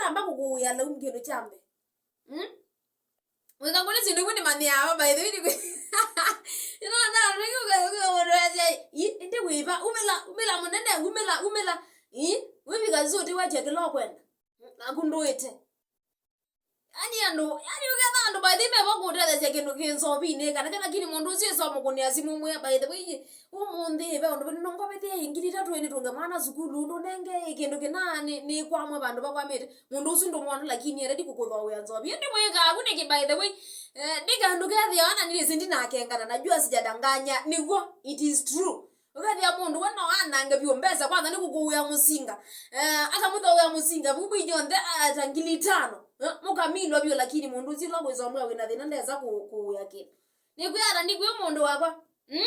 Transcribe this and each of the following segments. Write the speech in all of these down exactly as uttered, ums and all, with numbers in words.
Amba kũkũĩa laumu kĩndũ kya mbee. Mm? Wĩka ngũni syĩndũ imwe nĩmanyĩaa, by the way, nĩkũ-, nĩnonaa rĩngĩ ũka-, ũka-, ũka-, ũka-, ĩ, ĩndĩ wĩva? Umĩla, umĩla mũnene, umĩla, umĩla. Ĩ, wĩvika sisũtĩ watia kĩla ũkwenda. Naku ndũĩte. Yaani andũ, yaani ũketha andũ by the way meva kũũtetheesya kĩndũ kĩ nzovinĩ, kana kĩla, lakini mũndũ ũsu ĩsa ũmũkũnĩa simũ mwĩa, by the way, ũmũnthĩ ve ũndũ vĩnĩ nongovethie ngili itatũ ĩnĩ tũnge mwana sukulu, ũndũ nenge kĩndũ kĩna nĩ, nĩ kwamwe vandũ vakwamĩte. Mũndũ ũsu ndũmwona, lakini e ready kũkũthooea nzovi. Ĩndĩ mwĩkaa vu nĩkĩ, by the way? Eh, ndĩ kandũ kethĩawa na nĩnĩsĩ ndinakengana, najua sijadanganya, nĩw'o, it is true. Ũkethĩa mũndũ we no anange vyũ mbesa, kwanza nĩ kũkũĩa mũsinga. Eh, akamũthooea mũsinga, vu bwi yonthe, ah, ta ngili itano. Eh, mũkamilwa vyũ, lakini mũndũ ũsu ũla kwĩsomwĩa wĩna thĩna ndesa kũ-, kũĩa kĩndũ. Nĩkwĩa ata, nĩkwĩa mũndũ wakwa. Mm?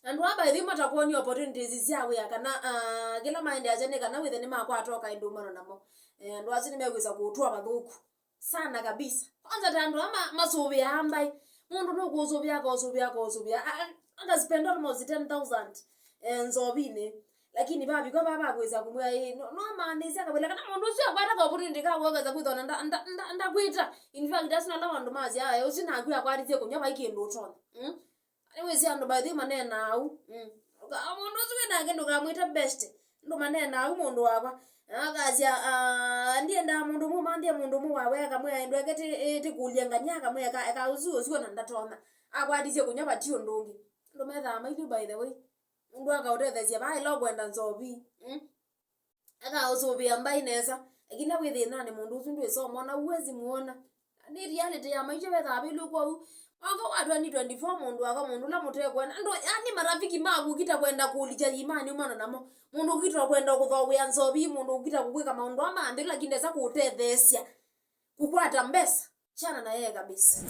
Andũ aa by the way matakwony'a opportunities sya wĩa kana, ah, kĩla maendeasya nĩ kana wĩthe nĩmakwata o kaĩndũ ũmano namo. Eh, andũ asu nĩmekwĩsa kũtw'a vathũku sana kabisa. Kwanza ta andũ ama masũvĩaa mbaĩ. Mũndũ nũkũsũvĩa, akaũsũvĩa, akaũsũvĩa. A-, a-, akaspend almost ten thousand, eh, nzovinĩ. Lakini vavika vaa vakwĩsa kũmwĩa, ĩ, no, no amaanisya akavwĩla kana mũndũ ũsu akwata ka opportunity ka kwĩsa kwĩthona nda, nda, nda, ndakwĩta. In fact, asu nala maũndũ masya, aya, ũsu naku akwatisye kũnywa vai kĩndũ ũtonya. Mm? Nĩwĩsĩ andũ by the way maneenaa ũu. Mm. Ũka-, mũndũ ũsu wĩ nake ndũkamwĩte best. Andũ maneenaa ũu mũndũ wakwa. Na akasya, "Ah, ndiendaa mũndũ ũmwe manthie mũndũ ũmwe wawe akamwĩa ndweke ti-, ĩtĩkũlye ngania akamwĩa eka, eka ũsu ũsu ona ndatonya." Akwatisye kũnywa vati ũndũ ũngĩ. Andũ methaa maitũ by the way. Mũndũ akaũtetheesya vaa ĩla ũkwenda nzovi. Mm? Akaũsũvĩa mbaĩ nesa. Lakini wĩ thĩnanĩ mũndũ ũsu ndwĩsomona, huwezi muona. Nĩ reality ya maisha wethaa vĩlũ kwoou. Mwaka wa twenty twenty-four mũndũ waka mũndũ ũla mũtekwenda. Andũ, yani marafiki maku ũkita kwenda kũlikya yimani umana namo. Mũndũ ũkita kwenda kũthooea nzovi, mũndũ ũkita kũkwĩka maũndũ ama nthĩ, lakini ndesa kũũtetheesya kũkwata mbesa. Chana na yeye kabisa.